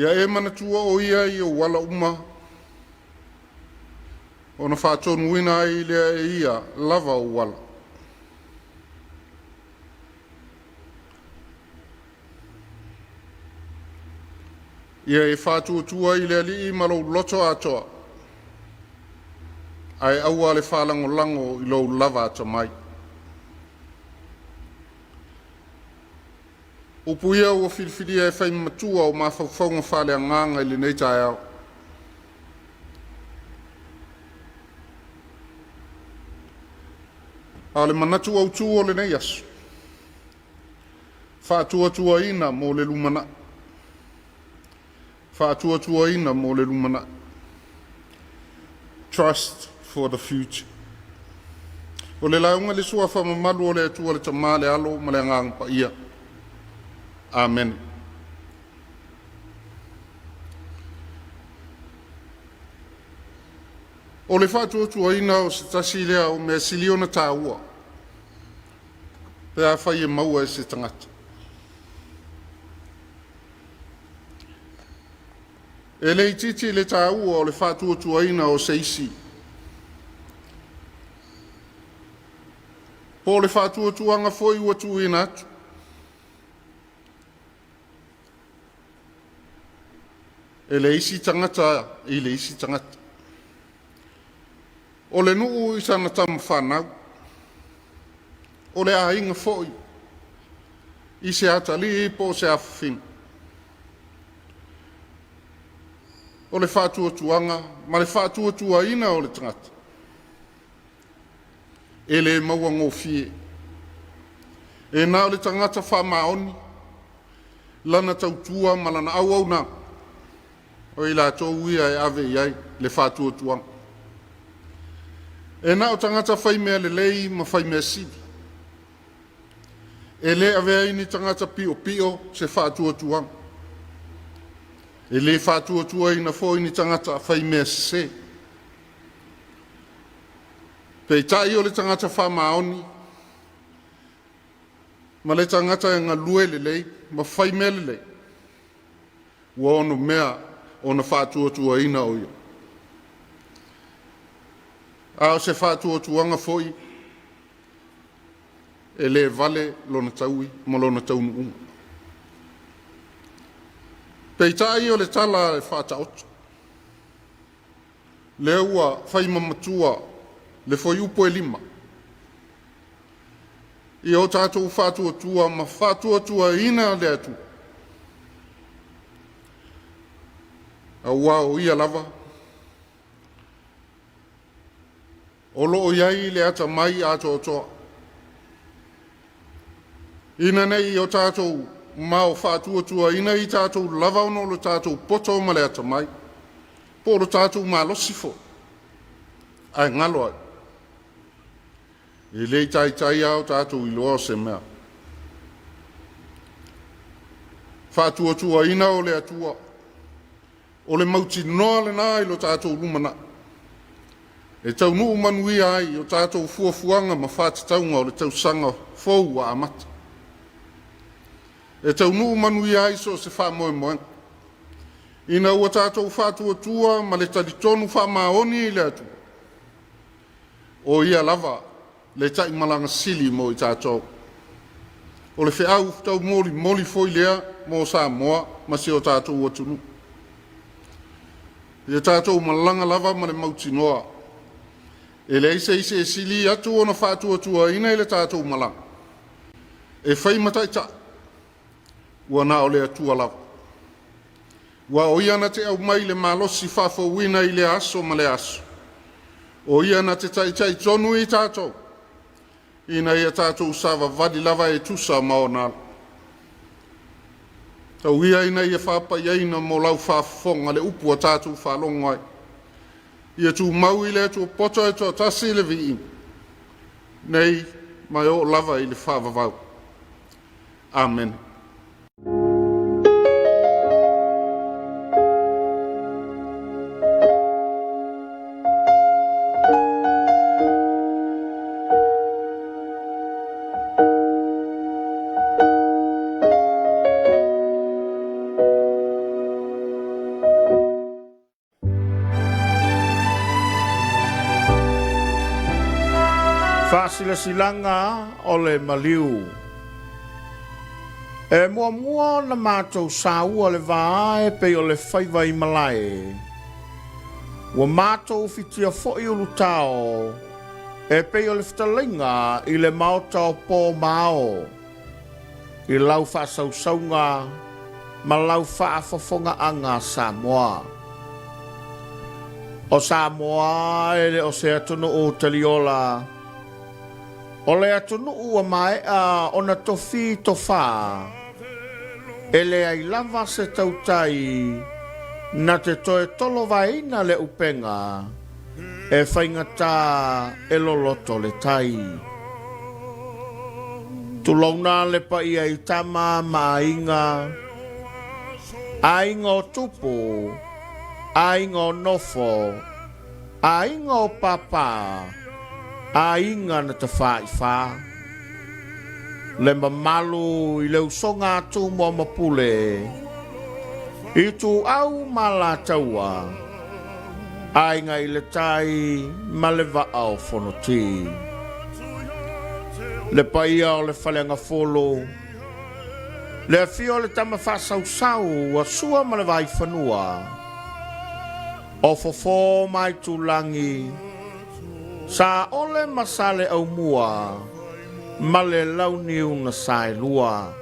Ia e manatua o Ia i ou ala uma, ona faatonuina ai lea e Ia lava ou ala. Ia e faatuatua i le Alii ma lou loto atoa, ae aua le faalagolago i lou lava atamai. Upu ia ua filifilia e fai ma matua o mafaufauga faaleagaga i lenei taeao. A o le manatu autu o lenei aso, faatuatuaina mo le lumanai. Faatuatuaina mo le lumanai. Trust for the future. O le lauga i le suafa mamalu o le Atua le Tama le Alo ma le Agaga Paia. Amene. O le faatuatuaina o se tasi lea o mea sili ona taua pe afai e maua e se tagata. E le itiiti le taua o le faatuatuaina o se isi, po o le faatuatuaga foi ua tuuina atu e le isi tagata i le isi tagata. O le nuu i sana tama fanau, o le aiga foi i se atalii po o se afafine. O le faatuatuaga ma le faatuatuaina o le tagata, e le maua gofie. E na o le tagata faamaoni lana tautua ma lana auaunaga, o i latou ia e ave i ai le faatuatuaga. E na o tagata fai mea lelei ma fai mea sili, e le avea ai ni tagata piopio se faatuatuaga. E le faatuatuaina foi ni tagata faimea sese. Peitai o le tagata faamaoni ma le tagata e galue lelei ma fai mea lelei, ua onomea ona faatuatuaina o ia. A o se faatuatuaga foi e le vale lona taui ma lona taunuuga. Peitai o le tala a le Faataoto, lea ua fai ma matua le fuaiupu e 5, ia o tatou faatuatua ma faatuatuaina le Atua, aua o Ia lava o lo o i ai le atamai atoatoa, ina ne i o tatou mao faatuatuaina i tatou lava ona o lo tatou poto ma le atamai, po o lo tatou malosi foi, ae galo ai, e le i taitai lava o tatou iloa se mea. Faatuatuaina o le Atua, o le mautinoa lena i lo tatou lumanai, e taunuu manuia ai o tatou fuafuaga ma faatatauga o le tausaga fou ua amata. E taunuu manuia ai so o se faamoemoega, ina ua tatou faatuatua ma le talitonu faamaoni i le Atua, o Ia lava le taimalaga sili mo i tatou. O le feau taumolimoli foi lea mo Samoa ma si o tatou atunuu. Ia tatou malaga lava ma le mautinoa, e leai se isi e sili atu ona faatuatuaina i le tatou malaga e fai ma taitai, ua na o le Atua lava, aua o Ia na te aumai le malosi faafouina i lea aso ma lea aso. O Ia na te taitai tonu i tatou ina ia tatou savavali lava e tusa ma ona ala. Tau ia ina ia faapaiaina mo lau faafofoga le upu ua tatou faalogo ai. Ia tumau i le Atua poto e toatasi le viiga, nei ma e oo lava i le faavavau. Amene. Faasilasilaga o le maliu. E muamua ona matou saua le va e pei o le faiva i malae. Ua matou fitia foi ulutao e pei o le fetalaiga i le maota o po ma ao, i lau faasausauga ma lau faafofogaaga Samoa. O Samoa e le o se atunuu taliola, o le atunuu ua maea ona tofi tofā, e leai lava se tautai na te toe tolovaeina le upega e faigata e loloto le tai. Tulouna le paia i tama ma aiga, aiga o tupu, aiga o nofo, aiga o pāpā, aiga na tafaifa. Le mamalu i le usoga a Tumua ma Pule, Ituau ma Alataua, Aiga i le Tai ma le Vaa o Fonoti. Le paia o le Faleagafulu, le afio o le tama faasausau a Sua ma le Vaifanua, o Fofo ma Aitulagi, Saole ma Saleaaumua ma le Launiu na Saelua.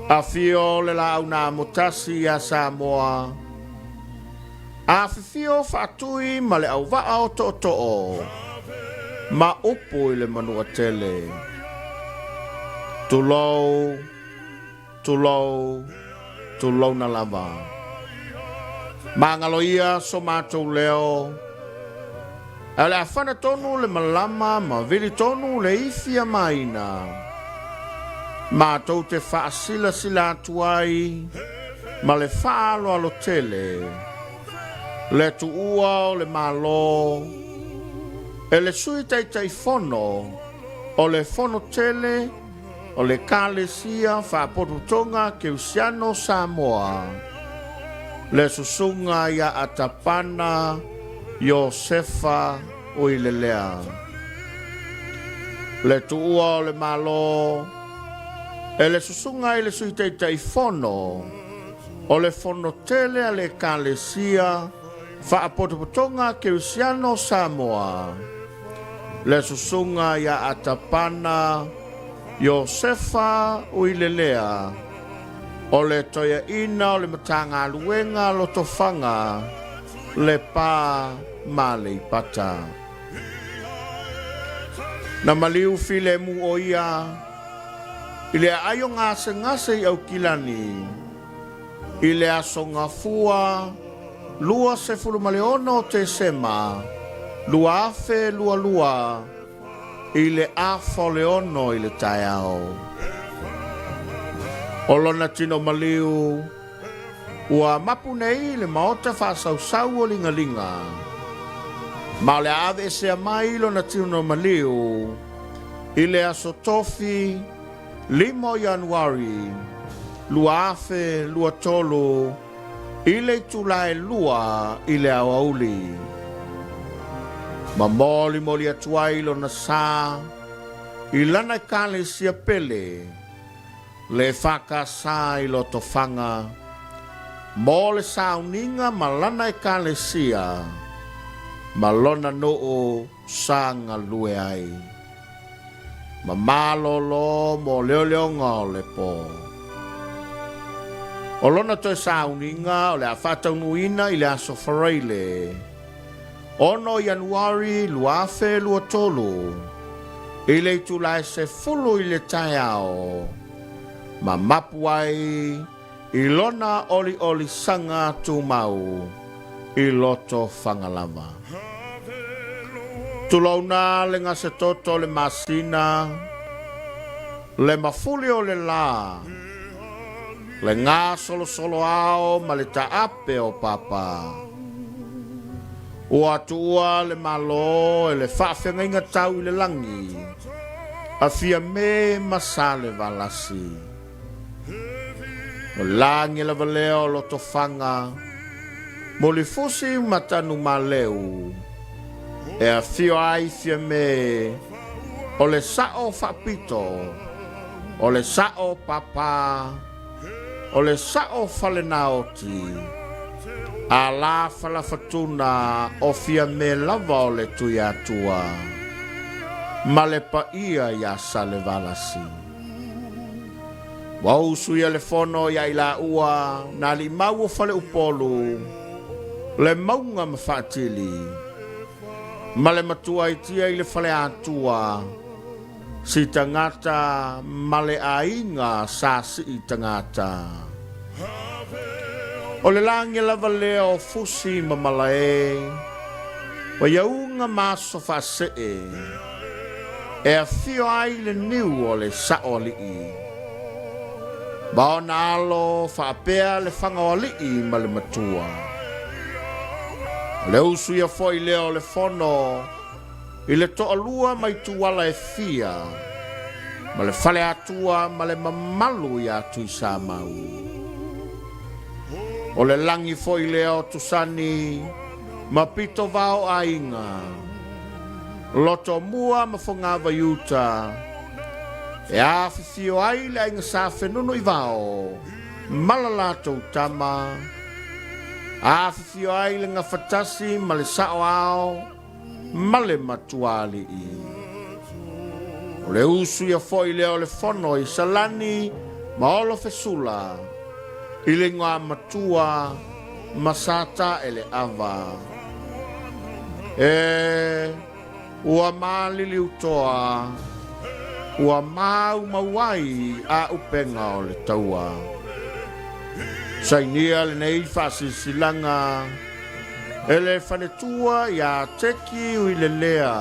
Afio le Laau na Amotasi ia Samoa, Afifio Faatui ma le Auvaa o Tootoo ma upu i le Manuatele. Tulou, tulou, tulouna lava. Magalo ia so matou leo, ae o le a fana tonu le malama ma vili tonu le ifi a maina. Matou te faasilasila atu ai ma le faaaloalo tele le tuua o le Malo e le Sui Taitaifono o le Fono Tele o le Ekalesia Faapotopotoga Kerisiano Samoa, le Susuga ia Atapana Iosefa Uilelea. Le tuua o le Malo e le Susuga i le Sui Taitaifono o le Fono Tele a le Ekalesia Faapotopotoga Kerisiano Samoa, le Susuga ia Atapana Iosefa Uilelea, o le Toeaina o le Matagaluega Lotofaga, Lepa ma Aleipata. Na maliu filemu ʻo ia i le aai o gasegase i Aukilani i le aso Gafua 26 o Tesema 2022 i le afa o le 6 i le taeao. O lona tino maliu ua mapu nei i le maota faasausau o Ligalinga, ma o le a aveesea mai lona tino maliu i le aso Tofi 5 o Ianuari 2023 i le itula e 2 i le aoauli, ma molimoli atu ai lona sa i lana Ekalesia pele, le EFKS i Lotofaga, mo le sauniga ma lana Ekalesia ma lona nuu sa galue ai. Ma malolo mo leoleoga o le po. O lona toe sauniga o le a faataunuuina i le aso Faraile, 6 o Ianuari 2023, i le itula e 10 i le taeao, ma mapu ai i lona oliolisaga tumau i Lotofaga lava. Tulouna le gasetoto o le masina, le mafuli o le lā, le gasolosolo ao ma le taape o papa. Ua tuua le Malo e le faafeagaiga tau i le lagi a Fiame ma Salevalasi. O le lagi lava lea o Lotofaga, Mulifusi ma Tanumaleu. E afio ai Fiame o le Sao Faapito, o le Sao Papa, o le Sao Falenaoti, a la falafatuna o Fiame lava o le Tuiatua ma le paia iā Salevalasi. Ua usu ia le fono iā i laua na alii mau o Faleupolu, le mauga ma Faatili, ma le matuaitia i le Faleatua, si tagata ma le aiga sa sii tagata. O le lagi lava lea o Fusi ma Malae, Vaiauga ma aso faasee, e afio ai le niu o le Saoalii. Ma ona alo faapea le Fagaoalii ma le Matua. O le usu ia foi lea o le fono i le toalua ma ituala e fia, ma le Faleatua ma le mamalu iā Tuisamau. O le lagi foi lea o Tusani ma Pitovao aiga, Lotomua ma Fogavaiuta, e afifio ai le aiga Sa Fenunuivao ma la latou tama, afifio ai le Gafatasi ma le Saoao ma le Matuaalii. O le usu ia foi lea o le fono i Salani ma Olofesula, i le igoamatua ma Sataeleava. E ua maliliutoa, ua maumau ai āupega o le taua. Sainia lenei faasilasilaga e le faletua iā Teki Uilelea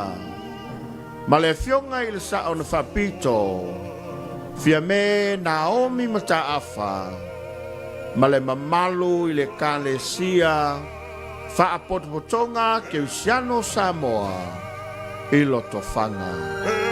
ma le afioga i le Sao na Faapito, Fiame Naomi Mataafa, ma le mamalu i le Ekalesia Faapotopotoga Kerisiano Samoa i Lotofaga.